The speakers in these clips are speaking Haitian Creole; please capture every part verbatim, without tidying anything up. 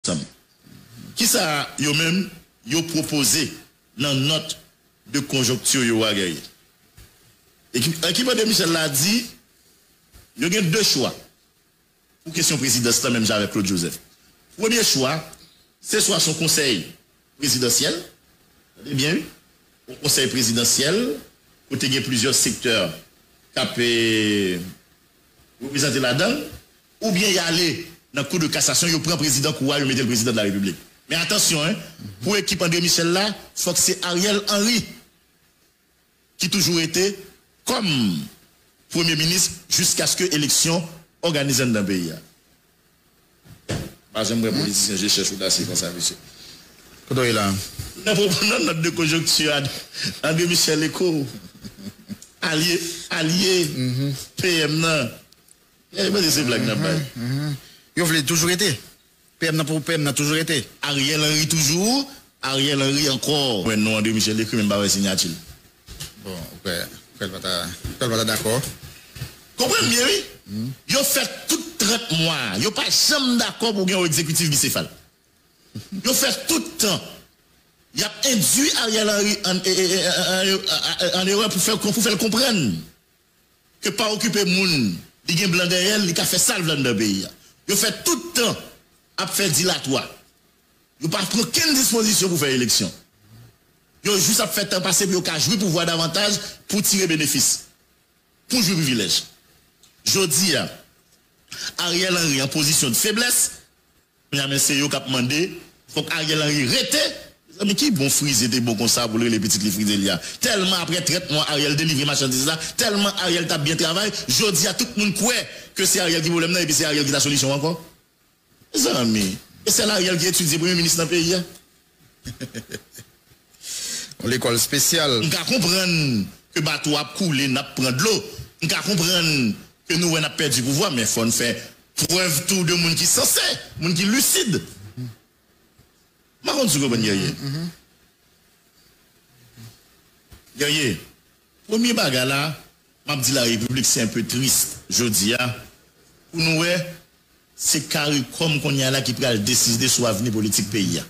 ansanm. Kisa yo menm yo pwopoze nan nòt de konjonkti yo a, Guerrier? Ekip, ekip André Michel la di yo gen de chwa pou kesyon prezidans lan, menm jan avèk Claude Joseph. Premye chwa, se swa se yon konsèy prezidansyèl, tande byen wi, yon konsèy prezidansyèl kote gen plizyè sektè k ap, eh, reprezante ladan l, oubyen y ale nan kou de kasasyon, yo pran prezidan kou a, yo mete l prezidan de la repiblik. Men atansyon, en, pou ekip André Michel la, fòk se Ariel Henry ki toujou rete kòm premye minis jiskaske eleksyon òganize anndan peyi a. Pa janm wè politisyen je chèch odasye konsa, mesye. Kote w ye la? Nan pwopo-, nan nòt de konjonkti a, André Michel Eko, alye, alye P M nan. Eh, mwen se blag n ap bay. Yo vle toujou rete. P M nan pou P M nan toujou rete. Ariel Henry toujou, Ariel Henry ankò. Mwen non André Michel ekri, men m pa wè siyati l. Bon, ou kwè, ou kwè l pa ta, ou kwè l pa ta dakò? Konprann byen, wi. Yo fè tout trant mwa, yo pa janm dakò pou gen yon egzekitif bisefal. Yo fè tout tan y ap endui Ariel Henry an, e, e, e, an, an, an, an erè pou fè, pou fè l konprann ke pa okipe moun, li gen blan dèyè l, li ka fè sa l vle anndan peyi a. Yo fè tout tan ap fè dilatwa. Yo pa pran kenn dispozisyon pou fè eleksyon. Yo jis ap fè tan pase pou yo ka jwi pouvwa davantaj, pou tire benefis, pou jwi privilèj. Jodi a, Ariel Henry an pozisyon de feblès, kounye a, men se yo k ap mande, fòk Ariel Henry rete. Mezanmi, ki bon Frize te bon konsa pou l rele pitit li Frizelya? Tèlman apre trant mwa Ariel delivre machandiz la, tèlman Ariel t ap byen travay, jodi a tout moun kwè ke se Ariel ki pwoblèm nan epi se Ariel ki ta solisyon ankò. Mezanmi, e sèl Ariel ki etidye premye minis nan peyi a? Yon lekòl espesyal. M ka konprann ke bato ap koule, n ap pran dlo. M ka konprann ke nou wè n ap pèdi pouvwa, men fò n fè prèv tou de moun ki sanse, moun ki lisid. M pa konn si w konprann, Guerrier. Guerrier, premye bagay la, m ap di larepiblik, se enpe tris jodi a pou nou wè se CARICOM kounye a la ki pral deside sou avni politik peyi a.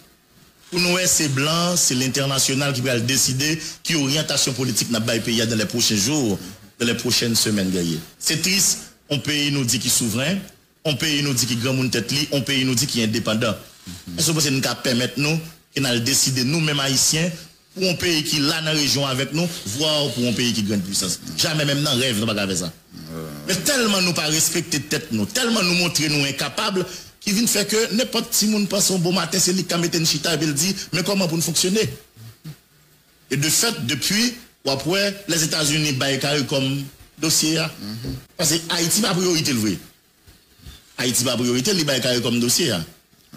Pou nou wè se blan, se lentènasyonal ki pral deside ki oryantasyon politik n ap bay peyi a dans les prochains jours, dans les prochaines semaines, Guerrier. Se tris, yon peyi nou di ki souvren, yon peyi nou di ki granmoun tèt li, yon peyi nou di ki endepandan. Èske w panse n ka pèmèt nou ke n al deside nou menm Ayisyen pou yon peyi ki la nan rejyon avèk nou, vwa pou yon peyi ki grann pwisans? Jamè menm nan rèv nou pa ka fè sa. Men tèlman nou pa respekte tèt nou, tèlman nou montre nou enkapab, ki vin fè ke nenpòt timoun panse yon bon maten se li k ka mete n chita epi l di, men kòman pou n fonksyone? E de fèt, depi, w ap wè Lèzetazini bay CARICOM dosye a. Paske Ayiti pa priyorite l vre. Ayiti pa priyorite l, li bay CARICOM dosye a.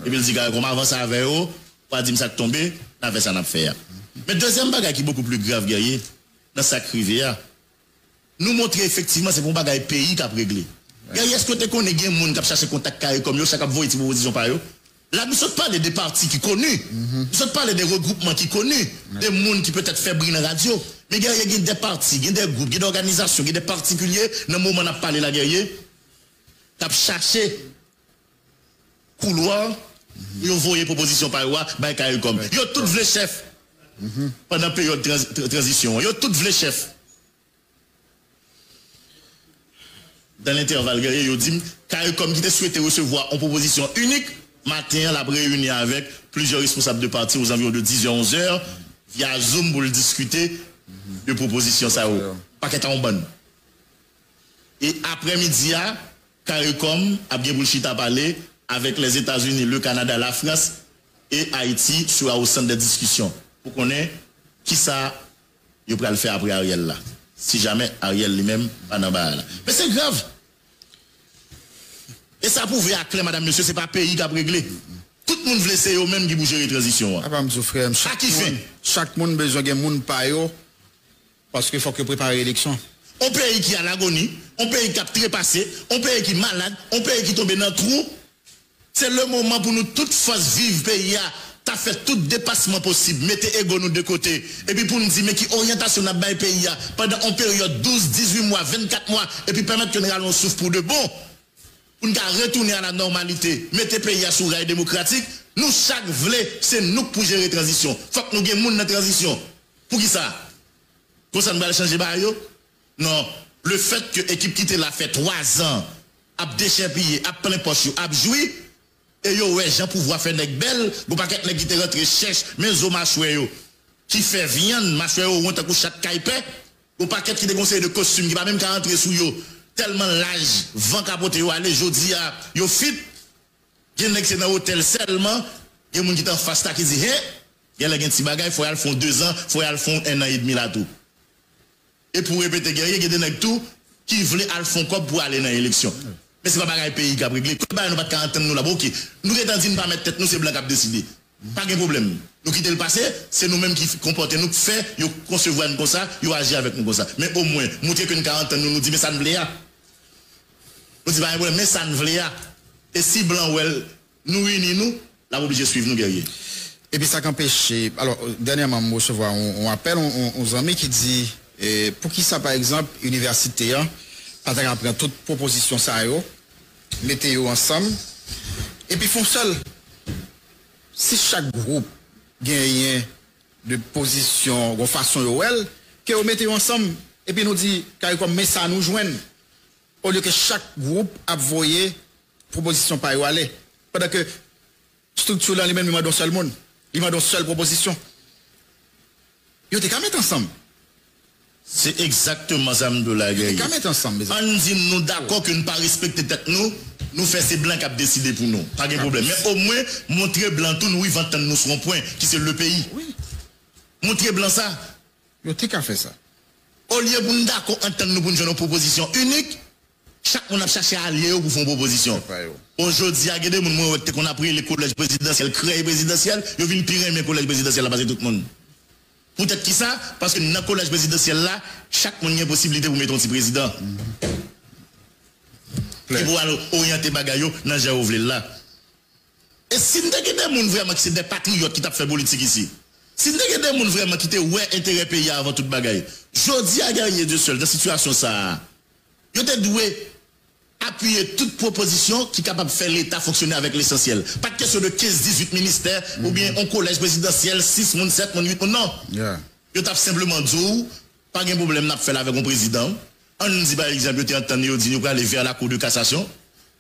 Epi l di CARICOM avanse avè yo, w a di m sa k tonbe nan afè sa n ap fè a. Men dezyèm bagay ki bokou pli grav, Guerrier, nan sa k rive a, nou montre efektivman se pa yon bagay peyi k ap regle. Guerrier, èske w te konnen gen moun k ap chache kontak CARICOM yo, chak ap voye ti pwopozisyon pa yo? La, nou sot pale de pati ki koni. Nou sot pale de regwoupman ki koni, de moun ki petèt fè bri nan radyo. Men Guerrier, gen de pati, gen de gwoup, gen de òganizasyon, gen de patikilye nan moman n ap pale la, Guerrier, k ap chache koulwa pou yo voye pwopozisyon pa yo a bay CARICOM. Yo tout vle chèf pandan peryòd tranz-, tran-, tranzisyon an. Yo tout vle chèf. Dans l'intervalle, Guerrier, yo di m, CARICOM ki te swete resevwa yon pwopozisyon inik, maten an, l ap reyini avèk plizyè responsab de pati aux environs de dix heures, onze heures, via Zoom pou l diskite de pwopozisyon sa yo. Pakèt a yon bann. E aprèmidi a, CARICOM ap gen pou l chita pale avèk Lèzetazini, le Canada, la France et Haïti sera au centre des discussions. Pou konnen kisa yo pral fè apre Ariel la. Si jamè Ariel li menm pa nan bagay la. Men se grav. E sa pwouve aklè, madam, mesye, se pa peyi k ap regle. Tout moun vle se yo menm ki pou jere tranzisyon an. Apa m di w, frè m, chak moun, chak moun bezwen gen moun pa yo, paske fòk yo prepare eleksyon. On peyi ki a lagoni, on peyi k ap trepase, on peyi ki malad, on peyi ki tonbe nan twou, se le moman pou nou tout fòs viv peyi a, ta fè tout depasman posib, mete ego nou de kote, epi pou n di men ki oryantasyon n ap bay peyi a pandan on peryòd douz, dizuit mwa, vennkat mwa, epi pèmèt ke n rale yon souf pou de bon, pou n ka retounen a la nòmalite, mete peyi a sou ray demokratik, Nou chak vle, se nou k pou jere tranzisyon. Fòk nou gen moun nan tranzisyon. Poukisa? Konsa n pral chanje bagay yo? Non. Lefètke ekip ki te la fè twazan ap dechèpiye, ap plen pòch yo, ap jwi, e yo wè jan pouvwa fè nèg bèl, gon pakèt nèg ki te rantre chèch, men zo machwè yo, ki fè vyann, machwè yo won tankou chat kay pè, gon pakèt ki te gon seri de kostim ki pa menm ka rantre sou yo, tèlman laj van ka pote yo ale, jodi a, yo fit. Gen nèg se nan otèl sèlman, gen moun ki t anfas la ki di, hen, genlè gen ti bagay, fò y al fè yon dezan, fò y al fè yon ennan edmi la tou. E pou repete, Guerrier, gen de nèg tou ki vle al fè yon kòb pou ale nan eleksyon. Men se pa bagay peyi k ap regle. Kote bagay nou pa t ka antann nou la, bon, oke. Nou gentan di n pa mèt tèt nou, se blan k ap deside. Pa gen pwoblèm. Nou kite l pase, se nou menm ki konpòte nou k fè yo konsevwa n konsa, yo aji avèk nou konsa. Men omwen, montre ke n ka antann nou, nou di, men sa n vle a. Nou di pa gen pwoblèm, men sa n vle a. E si blan wè l, nou ini nou, l ap oblije swiv nou, Guerrier. Epi sa k anpeche, alò, dènyèman, m resevwa yon, yon apèl, yon, yon, yon zanmi ki di, e, poukisa, pa egzanp, inivèsite an pa ta ka pran tout pwopozisyon sa yo, mete yo ansanm, epi fè yon sèl. Si chak gwoup genyen de pozisyon, yon fason yo wè l, ke yo mete yo ansanm, epi nou di, Karikòm, men sa nou jwenn. Olye ke chak gwoup ap voye pwopozisyon pa yo ale. Pandan ke estrikti lan li menm, li mande yon sèl moun. Li mande yon sèl pwopozisyon. Yo te ka met ansanm. Se egzakteman sa m di w la, Guerrier. Yo te ka met ansanm, mezanmi. Ann di nou dakò ke n pa respekte tèt nou, nou fè se blan k ap deside pou nou. Pa gen pwoblèm. Men omwen, montre blan tou nou rive antann nou sou yon pwen, ki se le peyi. Wi. Montre blan sa. Yo te ka fè sa. Olye pou n dakò antann nou pou n jwenn yon pwopozisyon inik, chak moun ap chache alye yo pou fè yon pwopozisyon. Bon, jodi a, gen de moun mwen wè ki te konn ap rele kolèj prezidansyèl, krèy prezidansyèl, yo vin pi renmen kolèj prezidansyèl la pase tout moun. Poutèt kisa? Paske nan kolèj prezidansyèl la, chak moun gen posiblite pou mete yon ti prezidan ki pou al oryante bagay yo nan jan yo vle l la. E si n te gen de moun vrèman ki se de patriyòt ki t ap fè politik isi, si n te gen de moun vrèman ki te wè enterè peyi a avan tout bagay, jodi a, Guerrier Dieuseul, nan sitiyasyon sa a, yo te dwe apiye tout pwopozisyon ki kapab fè Leta fonksyone avèk lesansyèl. Pa t kesyon de kenz, dizuit ministè, oubyen yon kolèj prezidansyèl, sis moun, sèt moun, uit moun, non. Yo t ap senpleman di w, pa gen pwoblèm, n ap fè l avèk yon prezidan. Ann di, pa egzanp, yo te antann yo, yo di yo prale vè la Cour de cassation.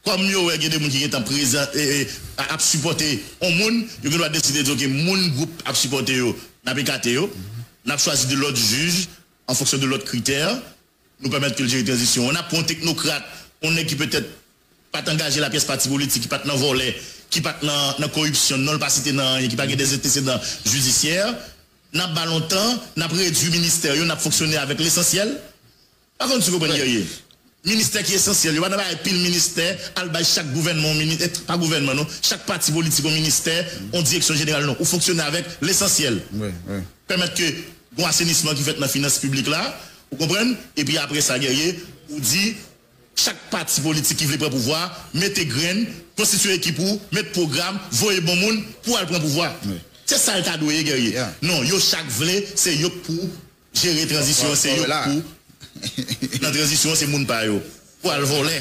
Kòm yo wè gen de moun ki gentan prezan-, e, e, a-, ap sipòte yon moun, yo gen dwa deside di, oke, moun gwoup ap sipòte yo, n ap ekate yo, n ap chwazi de lòt jij an fonksyon de lòt kritè, nou pèmèt ke l jere tranzisyon an. N ap pran yon teknokrat, yon nèg ki petèt pa t angaje lapiès pati politik, ki pa t nan vòlè, ki pa t nan, nan koripsyon, non l pa site nan anyen, ki pa gen de antesedan jidisyè. N ap ba l yon tan, n ap redui ministè yo, n ap fonksyone avèk lesansyèl. Pa konn si w konprann, Guerrier. Ministè ki esansyèl, yo pa nan bay pil ministè, al bay chak gouvènman yon mini-, eh, pa gouvènman non, chak pati politik yon ministè, yon direksyon jeneral non. Ou fonksyone avèk lesansyèl. Pèmèt ke gon asenisman ki fèt nan finans piblik la, ou konprann? Epi apre sa, Guerrier, ou di, chak pati politik ki vle pran pouvwa, mete grenn, konstitye ekip ou, met pwogram, voye bon moun pou al pran pouvwa. Se sa l ta dwe ye, Guerrier. Non, yo chak vle, se yo k pou jere tranzisyon an, se yo k pou nan tranzisyon an, se moun pa yo. Pou al vòlè.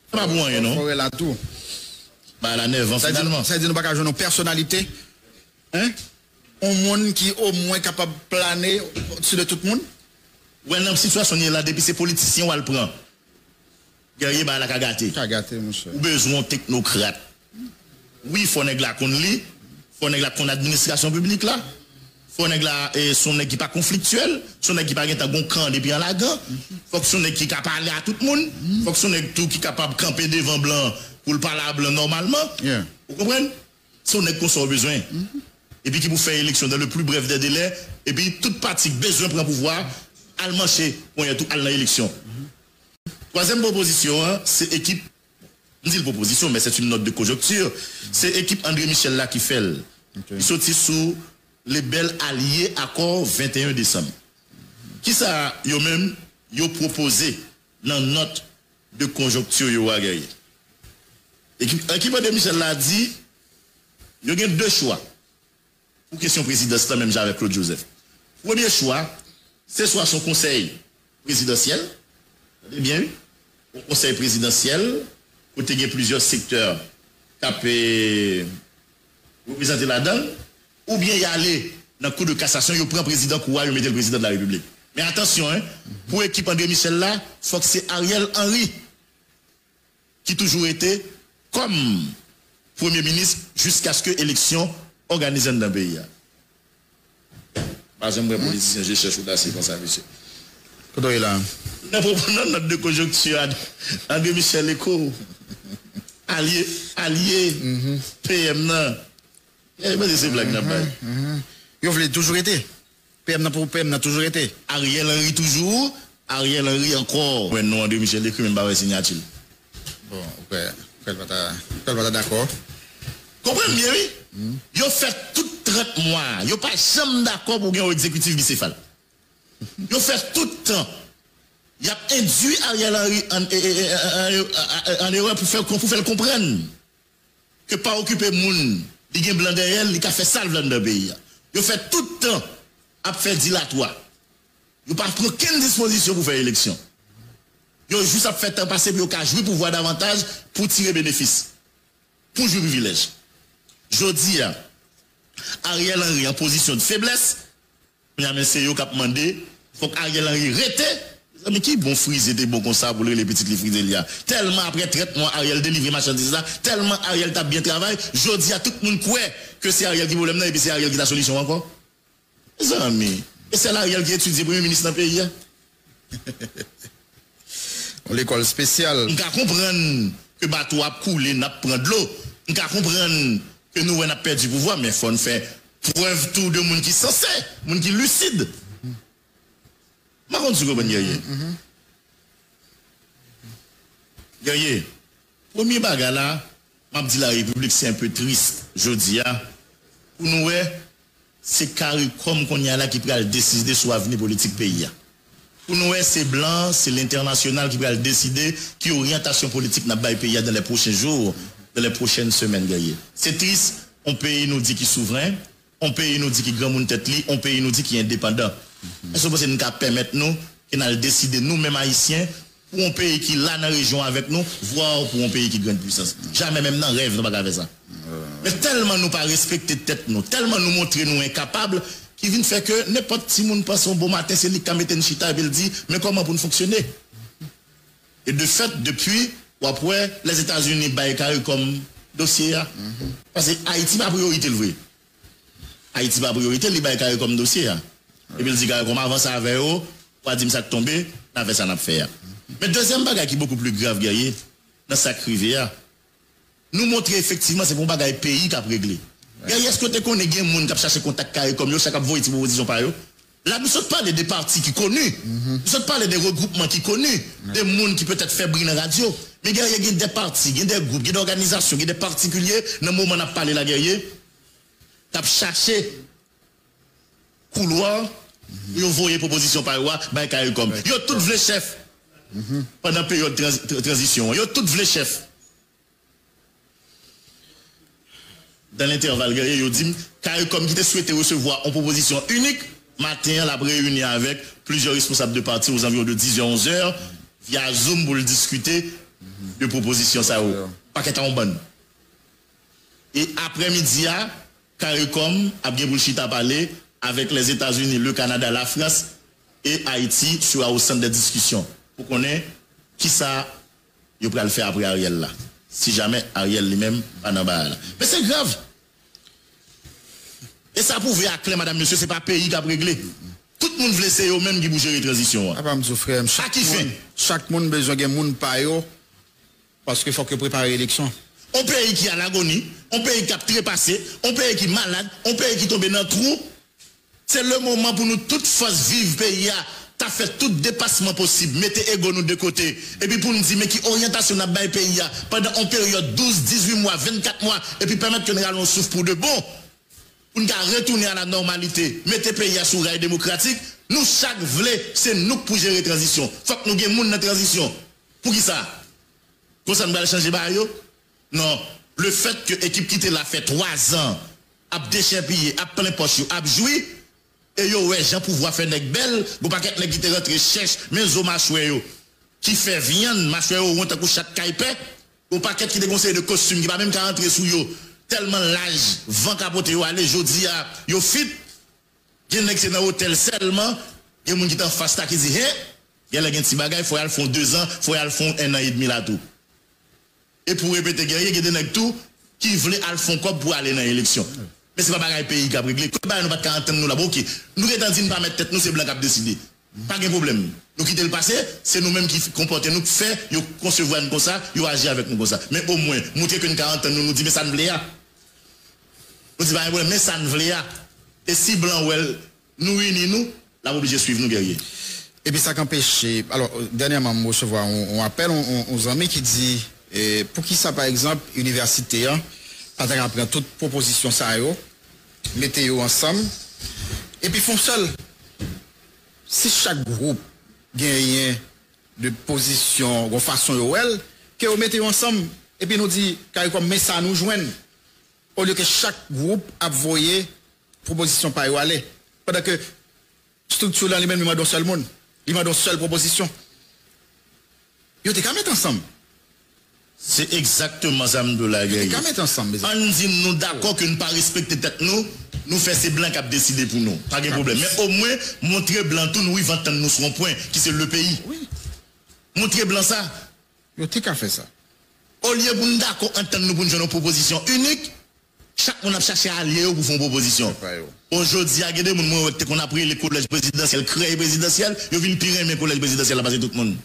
Sa pa pou anyen, non. Fò rela tou. Bagay la nèvan, finalman. Sa di nou pa ka jwenn yon pèsonalite, hein? Yon moun ki omwen kapab plane odsi de tout moun? Wè, nan sitiyasyon n ye la, depi se politisyen w al pran, Guerrier, bagay la ka gate. Ka gate, monchè. Ou bezwen yon teknokrat. Wi, fò nèg la konn li, fò nèg la konn administrasyon piblik la, fò nèg la, eh, se yon nèg ki pa konfliktyèl, se yon nèg ki pa gentan gon kan depi an lagan, fòk se yon nèg ki ka pale a tout moun, fòk se yon nèg tou ki kapab kanpe devan blan pou l pale a blan nòmalman. Ou konprann? Se yon nèg konsa w bezwen. Epi ki pou fè eleksyon dans le plus bref des délais, epi tout pati k bezwen pran pouvwa, al manche ponyèt ou, al nan eleksyon. Twazyèm pwopozisyon an, se ekip, m di l pwopozisyon, men c'est une note de conjoncture, se ekip André Michel la ki fè l. Li soti sou lebèl alye akò venteyen desanm. Kisa yo menm, yo pwopoze nan nòt de konjonkti yo a, Guerrier? Ekip, ekip André Michel la di, yo gen de chwa pou kesyon prezidans lan, menm jan avèk Claude Joseph. Premye chwa, se swa se yon konsèy prezidansyèl, tande byen, wi, yon konsèy prezidansyèl, kote gen plizyè sektè k ap, eh, reprezante ladan l, oubyen y ale nan kou de kasasyon, yo pran prezidan kou a, yo mete l prezidan de la repiblik. Men atansyon, en, pou ekip André Michel la, fòk se Ariel Henry ki toujou rete kòm premye minis jiskaske eleksyon òganize anndan peyi a. Pa janm wè politisyen je chèch odasye konsa, mesye. Kote w ye la? Nan pwopo nan nòt de konjonkti a, André Michel Eko, alye, alye P M nan. E, mwen se blag n ap bay. Yo vle toujou rete. P M nan pou P M nan toujou rete. Ariel Henry toujou, Ariel Henry ankò. Wè non André Michel ekri, men m pa wè siyati l. Bon, ou kwè, ou kwè l pa ta, ou kwè l pa ta dakò? Konprann byen, wi. Yo fè tout trant mwa, yo pa janm dakò pou gen yon egzekitif bisefal. Yo fè tout tan, y ap endui Ariel Henry an, e, e, e, an, an, an, an erè pou fè, pou fè l konprann ke pa okipe moun, li gen blan dèyè l, li ka fè sa l vle anndan peyi a. Yo fè tout tan ap fè dilatwa. Yo pa pran kenn dispozisyon pou fè eleksyon. Yo jis ap fè tan pase pou yo ka jwi pouvwa davantaj, pou tire benefis, pou jwi privilèj. Jodi a, Ariel Henry an pozisyon de feblès, kounye a, men se yo k ap mande, fòk Ariel Henry rete. Mezanmi, ki bon Frize te bon konsa pou l rele pitit li Frizelya? Tèlman apre trant mwa Ariel delivre machandiz la, tèlman Ariel t ap byen travay, jodi a tout moun kwè ke se Ariel ki pwoblèm nan, epi se Ariel ki ta solisyon ankò. Mezanmi, e sèl Ariel ki etidye premye minis nan peyi a? Yon lekòl espesyal. M ka konprann ke bato ap koule, n ap pran dlo. M ka konprann ke nou wè n ap pèdi pouvwa, men fò n fè prèv tou de moun ki sanse, moun ki lisid. M pa konn si w konprann, Guerrier. Guerrier, premye bagay la, m ap di larepiblik, se enpe tris jodi a, pou nou wè, se CARICOM kounye a la ki pral deside sou avni politik peyi a. Pou nou wè, se blan, se lentènasyonal ki pral deside ki oryantasyon politik n ap bay peyi a dans les prochains jours, dans les prochaines semaines, Guerrier. Se tris, yon peyi nou di ki souvren, yon peyi nou di ki granmoun tèt li, yon peyi nou di ki endepandan. Èske w panse n ka pèmèt nou ke n al deside nou menm Ayisyen pou yon peyi ki la nan rejyon avèk nou, vwa pou yon peyi ki grann pwisans? Jamè, menm nan rèv nou pa ka fè sa. Men tèlman nou pa respekte tèt nou, tèlman nou montre nou enkapab, ki vin fè ke nenpòt timoun panse yon bon maten se li k ka mete n chita epi l di, men kòman pou n fonksyone? E de fèt, depi, w ap wè Lèzetazini bay CARICOM dosye a. Paske Ayiti pa priyorite l vre. Ayiti pa priyorite l, li bay CARICOM dosye a. Epi l di CARICOM avanse avè yo, w a di m sa k tonbe, n a fè sa n ap fè a. Men dezyèm bagay ki bokou pli grav, Guerrier, nan sa k rive a, nou montre efektivman se pa yon bagay peyi k ap regle. Guerrier, èske w te konnen gen moun k ap chache kontak CARICOM yo, chak ap voye ti pwopozisyon pa yo? La, nou sot pale de pati ki koni. Nou sot pale de regwoupman ki koni, de moun ki petèt fè bri nan radyo. Men Guerrier, gen de pati, gen de gwoup, gen de òganizasyon, gen de patikilye, nan moman n ap pale la, Guerrier, k ap chache koulwa pou yo voye pwopozisyon pa yo a bay CARICOM. Yo tout vle chèf pandan peryòd tranz-, tra-, tranzisyon an. Yo tout vle chèf. Dan lentèval, Guerrier, yo di m, CARICOM ki te swete resevwa yon pwopozisyon inik, maten an, l ap reyini avèk plizyè responsab de pati ozanviwon de dizè, onzè, via Zoom pou l diskite de pwopozisyon sa yo. Pakèt a yon bann. E aprèmidi a, CARICOM ap gen pou l chita pale avèk Lèzetazini, le Kanada, Lafrans e Ayiti sera au centre des discussions pou konnen kisa yo pral fè apre Ariel la, si jamè Ariel li menm pa nan bagay la. Men se grav. E sa pwouve aklè, madam, mesye, se pa peyi k ap regle. Tout moun vle se yo menm ki pou jere tranzisyon an. Apa m di w, frè m, chak moun, chak moun bezwen gen moun pa yo, paske fòk yo prepare eleksyon. On peyi ki a lagoni, on peyi k ap trepase, on peyi ki malad, on peyi ki tonbe nan twou, se le moman pou nou tout fòs viv peyi a, ta fè tout depasman posib, mete ego nou de kote, epi pou n di men ki oryantasyon n ap bay peyi a pandan on peryòd douz, dizuit mwa, vennkat mwa, epi pèmèt ke n rale yon souf pou de bon, pou n ka retounen a la nòmalite, mete peyi a sou ray demokratik. Nou chak vle, se nou k pou jere tranzisyon. Fòk nou gen moun nan tranzisyon. Poukisa? Konsa n pral chanje bagay yo? Non. Lefèt ke ekip ki te la fè twazan ap dechenpiye, ap plen pòch yo, ap jwi, e yo wè jan pouvwa fè nèg bèl, gon pakèt nèg ki te rantre chèch, men zo machwè yo, ki fè vyann, machwè yo won tankou chat kay pè, gon pakèt ki te gon seri de kostim ki pa menm ka rantre sou yo, tèlman laj, van ka pote yo ale, jodi a, yo fit. Gen nèg se nan otèl sèlman, gen moun ki t anfas la ki di, he, genlè gen ti bagay, fò y al fè yon dezan, fò y al fè yon ennan edmi la tou. E pou repete, Guerrier, gen de nèg tou ki vle al fè yon kòb pou ale nan eleksyon. Men se pa bagay peyi k ap regle. Kote bagay nou pa t ka antann nou la, bon, oke. Nou gentan di n pa mèt tèt nou, se blan k ap deside. Pa gen pwoblèm. Nou kite l pase, se nou menm ki konpòte nou, k fè yo konsevwa n konsa, yo aji avèk nou konsa. Men omwen, montre ke n ka antann nou, nou di, men sa n vle a. Nou di, pa gen pwoblèm, men sa n vle a. E si blan wè l, nou ini nou, l ap oblije swiv nou, Guerrier. Epi sa k anpeche, alò, dènyèman, m resevwa yon, yon apèl, yon, yon, yon zanmi ki di, e, poukisa, pa egzanp, inivèsite an pa ta ka pran tout pwopozisyon sa yo, mete yo ansanm, epi fè yon sèl. Si chak gwoup genyen de pozisyon, yon fason yo wè l, ke yo mete yo ansanm, epi nou di, Caricom, men sa nou jwenn. Olye ke chak gwoup ap voye pwopozisyon pa yo ale. Pandan ke estrikti lan li menm li mande yon sèl moun. Li mande yon sèl pwopozisyon. Yo te ka met ansanm. Se egzakteman sa m di w la, Guerrier. Yo te ka met ansanm, mezanmi. Ann di n nou dakò ke n pa respekte tèt nou, nou fè se blan k ap deside pou nou. Pa gen pwoblèm. Men omwen, montre blan tou nou rive antann nou sou yon pwen, ki se le peyi. Wi. Montre blan sa. Yo te ka fè sa. Olye pou n dakò antann nou pou n jwenn yon pwopozisyon inik, chak moun ap chache alye yo pou fè yon pwopozisyon. Bon, jodi a, gen de moun mwen wè ki te konn ap rele kolèj prezidansyèl, krèy prezidansyèl, yo vin pi renmen kolèj prezidansyèl la pase tout moun.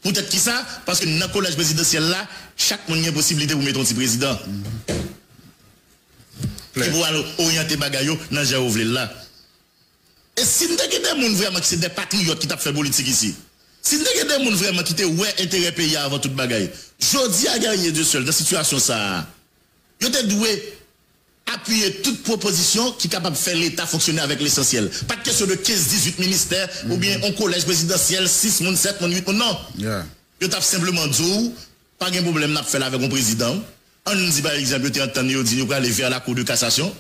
Poutèt ki sa? Paske nan kolèj prezidansyèl la, chak moun gen posiblite pou mete yon ti prezidan. Ki pou al oryante bagay yo nan jan yo vle l la. E si n te gen de moun vrèman ki se de patriyòt ki t ap fè politik isi, si n te gen de moun vrèman ki te wè enterè peyi a avan tout bagay, jodi a, Guerrier Dieuseul, nan sitiyasyon sa a, yo te dwe apiye tout pwopozisyon ki kapab fè Leta fonksyone avèk lesansyèl. Pa t kesyon de kenz, dizuit ministè oubyen yon kolèj prezidansyèl, sis moun, sèt moun, uit moun, non. Yo t ap senpleman di w, pa gen pwoblèm, n ap fè l avèk yon prezidan. Ann di, pa egzanp, yo te antann yo, yo di yo prale vè la Cour de cassation.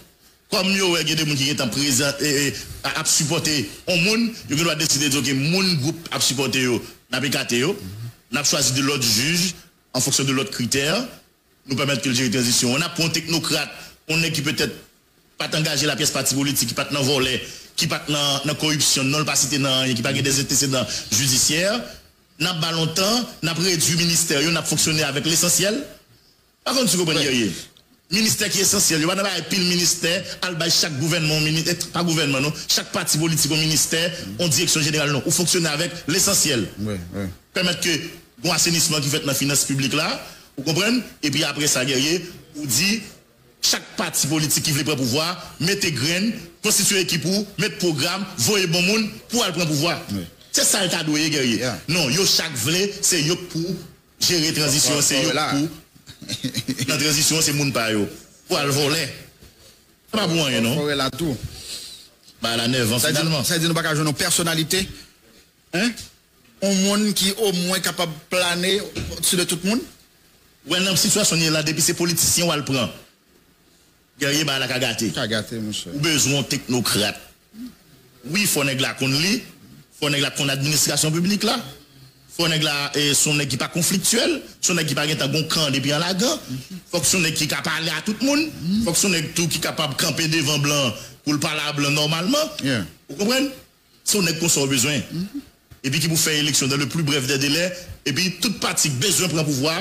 Kòm yo wè gen de moun ki gentan prezan-, e, e, a-, ap sipòte yon moun, yo gen dwa deside di, oke, moun gwoup ap sipòte yo, n ap ekate yo, n ap chwazi de lòt jij, an fonksyon de lòt kritè, nou pèmèt ke l jere tranzisyon an. N ap pran yon teknokrat, yon nèg ki petèt pa t angaje lapyès pati politik, ki pa t nan vòlè, ki pa t nan, nan koripsyon, non l pa site nan anyen, ki pa gen de antesedan jidisyè, n ap ba l yon tan, n ap redui ministè yo, n ap fonksyone avèk lesansyèl. Pa konn si w konprann, Guerrier. Ministè ki esansyèl, yo pa nan bay pil ministè, al bay chak gouvènman, yon mini-, e, pa gouvènman, non, chak pati politik yon ministè, yon direksyon jeneral, non. Ou fonksyone avèk lesansyèl. Pèmèt ke gon asenisman ki fèt nan finans piblik la, ou konprann? Epi apre sa, Guerrier, ou di, chak pati politik ki vle pran pouvwa, mete grenn, konstitye ekip ou, met pwogram, voye bon moun pou al pran pouvwa. Se sa l ta dwe ye, Guerrier. Non, yo chak vle, se yo k pou jere tranzisyon, se yo k pou nan tranzisyon, se moun pa yo. Pou al vòlè. Se pa pou anyen, non. Fò wè la tou. Bagay la nèvan, finalman. Sa di nou pa ka jwenn yon pèsonalite, en? Yon moun ki omwen kapab plane odsi de tout moun? Wè, nan sitiyasyon n ye la, depi se politisyen w al pran, Guerrier, bagay la ka gate. Ka gate, monchè. Ou bezwen yon teknokrat. Wi, fò nèg la konn li, fò nèg la konn administrasyon piblik la, fò nèg la, e, se yon nèg ki pa konfliktyèl, se yon nèg ki pa gentan gon kan depi an lagan, fòk se yon nèg ki ka pale a tout moun, fòk se yon nèg tou ki kapab kanpe devan blan pou l pale a blan nòmalman. Ou konprann? Se yon nèg konsa w bezwen. Epi ki pou fè eleksyon dans le plus bref des délais, epi tout pati k bezwen pran pouvwa,